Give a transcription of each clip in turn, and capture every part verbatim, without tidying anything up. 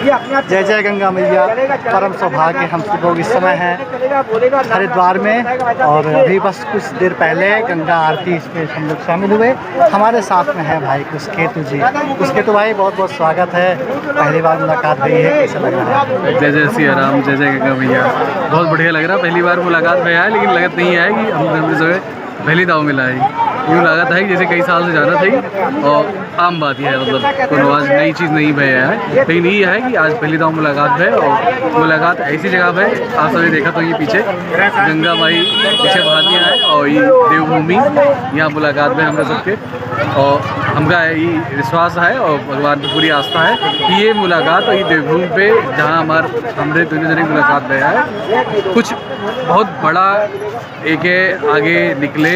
जय जय गंगा मैया। परम सौभाग्य, हम सब लोग इस समय हैं हरिद्वार में और अभी बस कुछ देर पहले गंगा आरती इसमें हम लोग शामिल हुए। हमारे साथ में हैं भाई कुसकेतु जी। कुसकेतु भाई, बहुत बहुत स्वागत है, पहली बार मुलाकात हुई है, कैसा लग रहा है? जय जय सिया राम, जय जय गंगा मैया। बहुत बढ़िया लग रहा है, पहली बार मुलाकात भया है, लेकिन लगत नहीं है कि हम सब पहली दाव मिला है। यूँ लागत है कि जैसे कई साल से जाना था ही, और आम बात ही है, मतलब कोनो आज नई चीज़ नहीं भया है, लेकिन ये है कि आज पहली दाव मुलाकात है और मुलाकात ऐसी जगह पे आप सभी देखत होइए पीछे गंगा माई पीछे बहाती है और ये देवभूमि, यहाँ मुलाकात है हमरा सबके। और हमका ये विश्वास है और भगवान पे पूरी आस्था है कि ये मुलाकात और ये देवभूमि पे जहाँ हमार हमरे दोनों जने की मुलाकात भया है, कुछ बहुत बड़ा एके आगे निकले,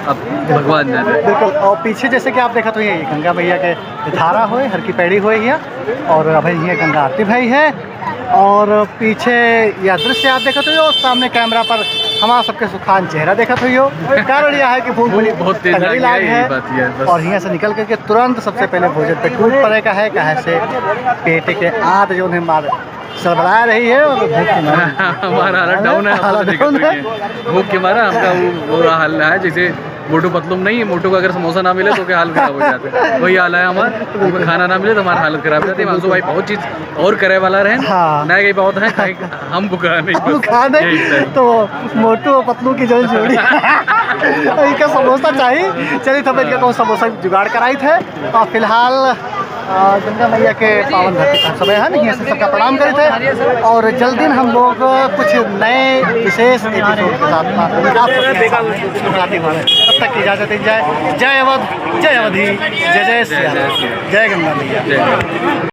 अब भगवान जाने। बिल्कुल। और पीछे जैसे कि आप देखत होइए, गंगा मैया के धारा होए, हर की पैड़ी होए हिया, और अभी हिया गंगा आरती भई है। और पीछे यह दृश्य आप देखत होइए, और सामने कैमरा पर हमारा सबके सुखान चेहरा देखत होइए। कारण यह है कि भूख बड़ी बहुत तेज तगड़ी लाग लाग है, है। ये बात ही है, बस। और हिया से निकल करके तुरंत सबसे पहले भोजन पे टूट पड़े का है, कहे से पेट के आंत जो है मार सरबराह रही है और भूख की मारे। हमारा हालत down है, हालत आप down है। देखिए। भूख के मारा हमका वो, वो हाल है, जैसे मोटू पतलू नहीं है, मोटू का अगर समोसा ना मिले तो क्या हाल खराब हो जाता है, वही हाल है हमारा। हमको खाना ना मिले तो हमारा हालत खराब हो जाती है। हिमांशु भाई बहुत चीज और करे वाला रहे, हाँ। ना कहीं बहुत है, कहीं हम भुखा नहीं, हम बस भुखा नहीं, यही है। तो मोटू और पतलू की जो जोड़ी, इनका समोसा चाहिए। चलिए, तो इनका कौन समोसा जुगाड़ कराई थे। और फिलहाल आ, गंगा मैया के पावन धरती पर सब है, नहीं, ऐसे सबका प्रणाम करित है और जल्दी हम लोग कुछ नए विशेष एपिसोड के साथ आप सबके सामने हाजिर होंगे। तब तक की इजाजत दीजिए। जय अवध, जय अवधी, जय जय सिया राम, जय गंगा मैया।